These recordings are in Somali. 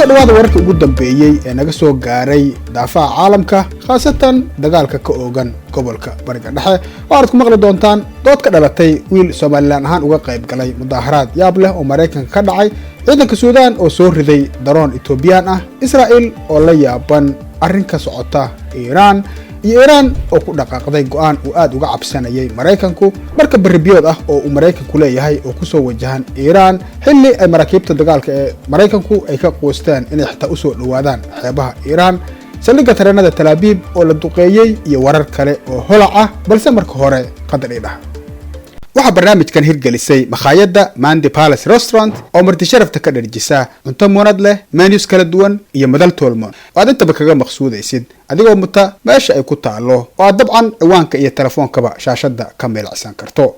Kusoo dhawaada wararka ugu dambeeyey ee naga soo gaaray daafaha caalamka, khaasatan dagaalka ka oogan gobolka Bariga Dhexe. Waxaad ku maqli doontaan dood ka dhalatay wiil Somaliland ahaan uga qayb galay mudaaharaad yaab leh oo Maraykanka ka dhacay, ciidanka Suudaan oo soo riday daroon Etoobiyaan ah, Israa'il oo la yaaban arrin ka socota Iiraan, iyo Iiraan oo ku dhaqaaqday go'aan uu aad uga cabsanayay Maraykanku, marka barribiyood ah oo uu Maraykanku leeyahay oo kusoo wajahan Iiraan, xilli ay maraakiibta dagaalka ee Maraykanku ay ka quusteen inay xitaa usoo dhowaadaan xeebaha Iiraan, saldhigga tareenada Talaabiib oo la duqeeyey, iyo warar kale oo holac ah. Balse marka hore qadar idhaha. Waxaa barnaamijkan hirgelisay makhaayadda Mandi Palace Restaurant oo marti sharafta ka dharjisa cunto muunad leh, menus kala duwan iyo madal toolmoon oo aad intaba kaga maqsuudaysid adigoo muta meesha ay ku taalo, oo aad dabcan ciwaanka iyo telefoonkaba shaashadda ka meelacsan karto.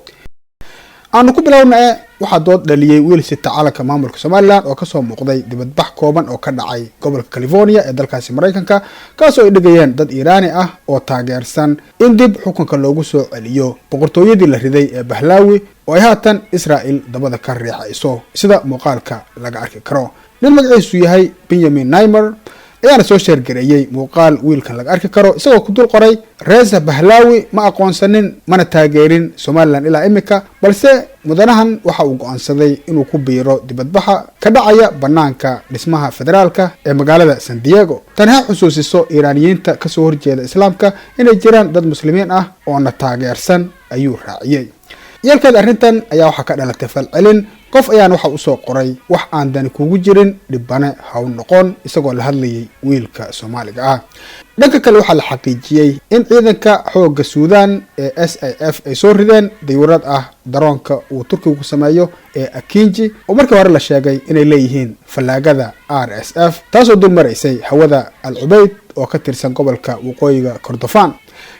Aanu ku bilowna e, waxaa dood dhaliyey wiil sita calanka maamulka Somaliland oo kasoo muuqday dibadbax kooban oo ka dhacay gobolka California ee dalkaasi Maraykanka, kaasoo ay dhigayeen dad Iiraani ah oo taageersan in dib xukunka loogu soo celiyo boqortooyadii la riday ee Bahlaawi oo ay haatan Israa'il dabada ka riixayso, sida muuqaalka laga arki karo. Nin magaciisu yahay Benjamin Nimer ayaana soo share gareeyey muuqaal wiilkan laga arki karo, isagoo ku dul qoray: "Reza Bahlaawi ma aqoonsanin mana taageerin Somaliland ilaa imika, balse mudanahan waxa uu go-aansaday inuu ku biiro dibadbaxa ka dhacaya banaanka dhismaha federaalka ee magaalada San Diego. Tani ha xusuusiso Iiraaniyiinta kasoo horjeeda Islaamka inay jiraan dad Muslimiin ah oo na taageersan," ayuu raaciyey. Yeelkeed, arrintan ayaa waxaa ka dhalatay falcelin. Qof ayaana waxa usoo qoray: "Wax aan dani kugu jirin dhibane haw noqon," isagoo la hadlayay wiilka Soomaaliga ah. Dhanka kale, waxaa la xaqiijiyey in ciidanka xoogga Suudan ee SAF ay soo rideen dayuurad ah daroonka uu Turkigu ku sameeyo ee Akinji, oo markii hore la sheegay inay leeyihiin fallaagada RSF, taasoo dul maraysay hawada Al Cubeyd oo ka tirsan gobolka Waqooyiga Kordofan.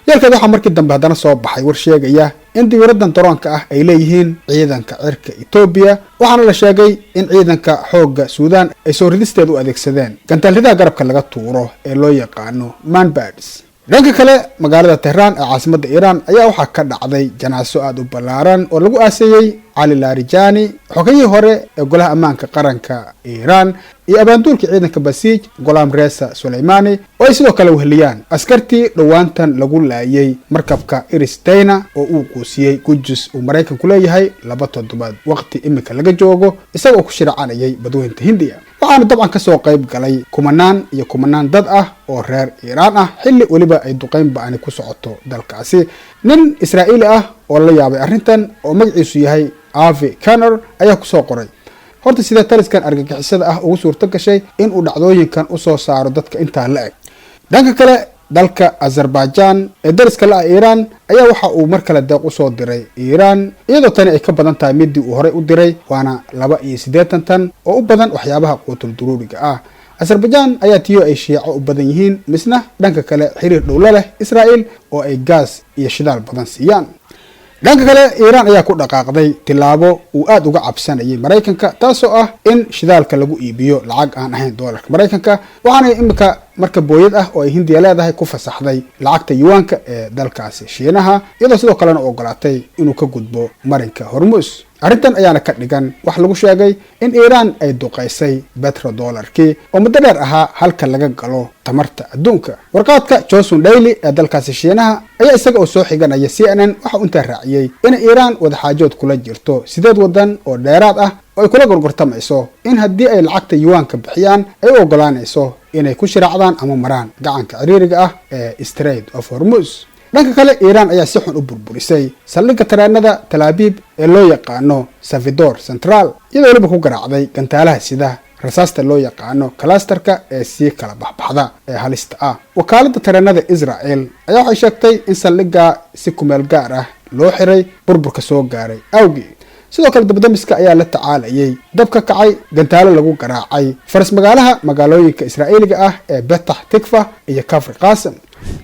Yeelkeed, waxaa markii dambe haddana soo baxay war sheegaya in dayuuradan daroonka ah ay leeyihiin ciidanka cirka Etoobiya, waxaana la sheegay in ciidanka xoogga Suudan ay soo ridisteeda u adeegsadeen gantaalridaha garabka laga tuuro ee loo yaqaano MANPADS. Dhanka kale, magaalada Tehraan ee caasimadda Iiraan ayaa waxaa ka dhacday janaaso aada u ballaaran oo lagu aaseeyey Cali Larijani, xogayihii hore ee Golaha Ammaanka Qaranka Iiraan, iyo abaanduulka ciidanka Basiij Golaam Reza Suleymani, oo ay sidoo kale weheliyaan askartii dhowaantan lagu laayay markabka Iris Dayna oo uu quusiyey gujis uu Maraykanku leeyahay 2 toddobaad waqti imika laga joogo, isaga oo ku shiracanayay Badweynta Hindiya. Waxaana dabcan kasoo qayb galay kumanaan iyo kumanaan dad ah oo reer Iiraan ah, xilli weliba ay duqeyn ba-ani ku socoto dalkaasi. Nin Israa'iili ah oo la yaabay arrintan oo magaciisu yahay Avi Canor ayaa kusoo qoray: "Horta sidee taliskan argagixisada ah ugu suurto gashay in uu dhacdooyinkan usoo saaro dadka intaa la eg?" Dhanka kale, dalka Azerbaijan ee dariska la ah Iiraan ayaa waxa uu mar kale deeq usoo diray Iiraan, iyadoo tani ay ka badan tahay midii uu horey u diray, waana 82 tan oo u badan waxyaabaha quutul duruuriga ah. Azerbaijan ayaa tiyo ay Shiico u badan yihiin, misna dhanka kale xiriir dhowlo leh Israa'il oo ay gaas iyo shidaal badan siiyaan. Dhanka kale, Iiraan ayaa ku dhaqaaqday tilaabo uu aada uga cabsanayay Maraykanka, taasoo ah in shidaalka lagu iibiyo lacag aan ahayn doolarka Maraykanka. Waxaana imika marka booyad ah oo ay Hindiya leedahay ku fasaxday lacagta yuwaanka ee dalkaasi Shiinaha, iyadoo sidoo kalena u ogolaatay inuu ka gudbo marinka Hormuus. Arrintan ayaana ka dhigan wax lagu sheegay in Iiraan ay duqaysay petrodollarkii oo muddo dheer ahaa halka laga galo tamarta adduunka. Warqaadka Chosun Daily ee dalkaasi Shiinaha ayaa isaga oo soo xiganaya CNN waxa uu intaa raaciyey in Iiraan wadaxaajood kula jirto sideed waddan oo dheeraad ah oo ay kula gorgortamayso in haddii ay lacagta yuwaanka bixiyaan ay u ogolaanayso inay ku shiraacdaan ama maraan gacanka ciriiriga ah ee Strait of Hormuz. Dhanka kale, Iiraan ayaa si xun u burburisay saldhigga tareenada Talaabiib ee loo yaqaano Savidor Central, iyadoo weliba ku garaacday gantaalaha sida rasaasta loo yaqaano clusterka ee sii kala baxbaxda ee halista ah. Wakaaladda tareenada Israel ayaa waxay sheegtay in saldhigga si kumeel gaar ah loo xiray burburka soo gaaray awgii. Sidoo kale, dabdamiska ayaa la tacaalayay dab ka kacay gantaalo lagu garaacay faras magaalaha magaalooyinka Israa'iiliga ah ee Betax Tikfa iyo Kafri Qasim.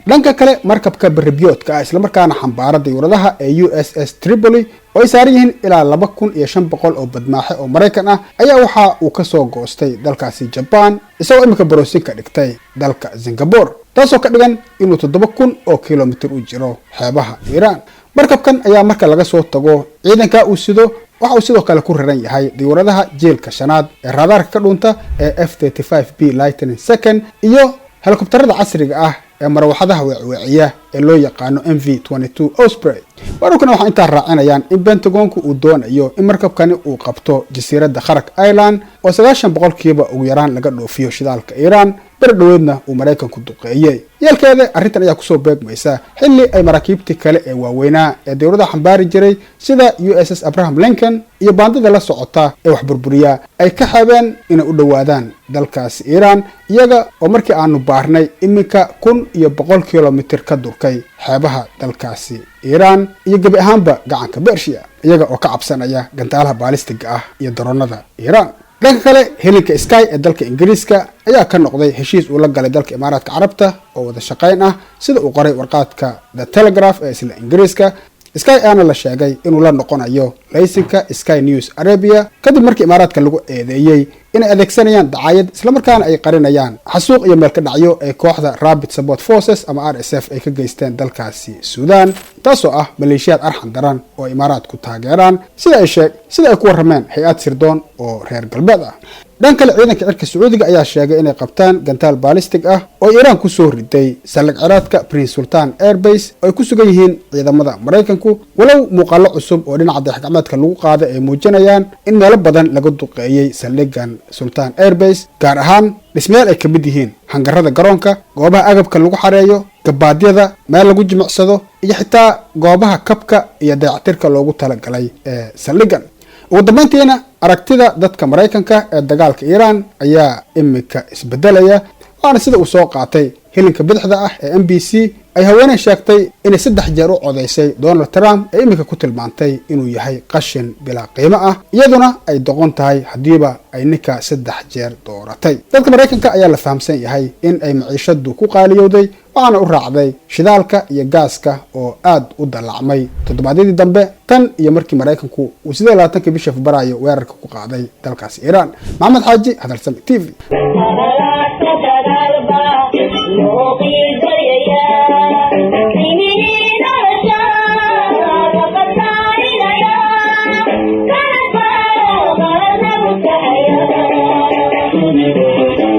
Dhanka kale, markabka beribiyoodka ah islamarkaana xambaara dayuuradaha ee USS Tripoli oo ay saaran yihiin ilaa 2500 oo badmaaxe oo Maraykan ah ayaa waxa uu kasoo goostay dalkaasi Jabaan, isagoo imika baroosin ka dhigtay dalka Singapore, taasoo ka dhigan inuu 7000 oo kilomitir u jiro xeebaha Iiraan. Markabkan ayaa marka laga soo tago ciidanka uu sido, waxa uu sidoo kale ku raran yahay diyuuradaha jiilka shanaad ee raadaarka ka dhunta ee F-35B Lightning Second iyo helikobtarada casriga ah ee marwaxadaha weecweeciya ee loo yaqaano MV-22 Osprey. Wararkuna waxaa intaa raacinayaan in Pentagonku uu doonayo in markabkani uu qabto jasiiradda Kharag Island oo 90% ugu yaraan laga dhoofiyo shidaalka Iiraan, beri dhoweedna uu Maraykanku duqeeyey. Yeelkeeda, arrintan ayaa kusoo beegmaysa xilli ay maraakiibtii kale ee waaweynaa ee dowladaha xambaari jiray sida USS Abraham Lincoln iyo baandada la socota ee wax burburiya ay ka xeebeen inay u dhowaadaan dalkaasi Iiraan, iyaga oo markii aanu baarnay iminka 1100 kilomitir ka durkay xeebaha dalkaasi Iiraan iyo gebi ahaanba gacanka Bershiya, iyaga oo ka cabsanaya gantaalaha baalistiga ah iyo daroonada Iiraan. Dhanka kale, helinka Sky ee dalka Ingiriiska ayaa ka noqday heshiis uu la galay dalka Imaaraadka Carabta oo wada shaqayn ah, sida uu qoray warqaadka The Telegraph ee isla Ingiriiska. Sky ayaana la sheegay inuu la noqonayo laysinka Sky News Arabia kadib markii Imaaraadka lagu eedeeyey inay adeegsanayaan dacaayad, islamarkaana ay qarinayaan xasuuq iyo meel ka dhacyo ee kooxda Rapid Support Forces ama RSF ay ka geysteen dalkaasi Suudaan, taasoo ah maleeshiyaad arxan daran oo Imaaraadku taageeraan, sida ay ku warrameen hay-ad sirdoon oo reer galbeed ah. Dhan kale, ciidanka cirka Sacuudiga ayaa sheegay inay qabtaan gantaal baalistig ah oo Iiraan kusoo riday saldhig ciraadka Prince Sultan Airbase oo ay ku sugan yihiin ciidamada Maraykanku, walow muuqaalo cusub oo dhinaca dayax-gacmeedka lagu qaaday ay muujinayaan in meelo badan laga duqeeyey saldhigan Sultan Airbase, gaar ahaan dhismayaal ay ka mid yihiin hangarada garoonka, goobaha agabka lagu xareeyo, gabaadyada, meel lagu jimicsado iyo xitaa goobaha kabka iyo dayactirka loogu talagalay ee saldhigan. Ugu dambeyntiina, aragtida dadka Maraykanka ee dagaalka Iiraan ayaa iminka isbedelaya, waana sida uu soo qaatay hilinka bidixda ah ee NBC ay haweeney sheegtay inay saddex jeer u codaysay Donald Trump ee iminka ku tilmaantay inuu yahay qashin bilaa qiimo ah, iyaduna ay doqon tahay haddiiba ay ninka saddex jeer dooratay. Dadka Maraykanka ayaa la fahamsan yahay in ay maciishadu ku qaaliyowday, waxaana u raacday shidaalka iyo gaaska oo aad u dallacmay toddobaadyadii dambe tan iyo markii Maraykanku uu 28-kii bisha Febraayo weerarka ku qaaday dalkaasi Iiraan. Maxamed Xaaji, Hadalsame TV. Thank you.